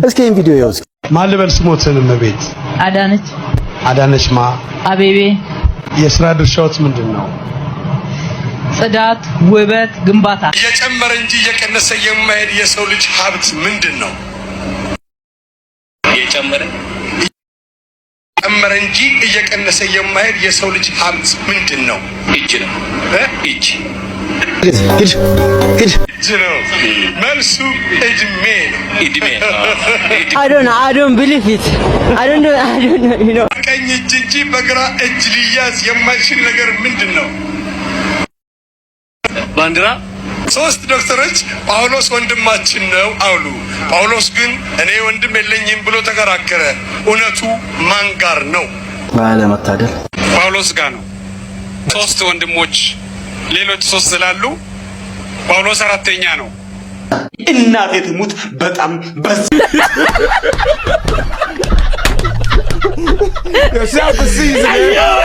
እስኪ ይሄን ቪዲዮ ይኸው እስኪ። ማን ልበል ስሞትን? እመቤት። አዳነች። አዳነች ማ? አቤቤ። የስራ ድርሻዎት ምንድን ነው? ጽዳት፣ ውበት፣ ግንባታ። እየጨመረ እንጂ እየቀነሰ የማይሄድ የሰው ልጅ ሀብት ምንድን ነው? እየጨመረ ጨመረ እንጂ እየቀነሰ የማይሄድ የሰው ልጅ ሀብት ምንድን ነው? እጅ ነው። እ? እጅ። ሂድ ሂድ ሂድ። እጅ ነው። መልሱ እድሜ ነው። እድሜ። I don't believe it. I don't know, I don't know. በቀኝ እጅ እንጂ በግራ እጅ ሊያዝ የማይችል ነገር ምንድን ነው? ባንዲራ። ሶስት ዶክተሮች ጳውሎስ ወንድማችን ነው አሉ። ጳውሎስ ግን እኔ ወንድም የለኝም ብሎ ተከራከረ። እውነቱ ማን ጋር ነው? ባለመታደል። ጳውሎስ ጋር ነው። ሶስት ወንድሞች፣ ሌሎች ሶስት ስላሉ ጳውሎስ አራተኛ ነው። እናቴ ትሙት በጣም በዛ። Yo, shout to Caesar, man.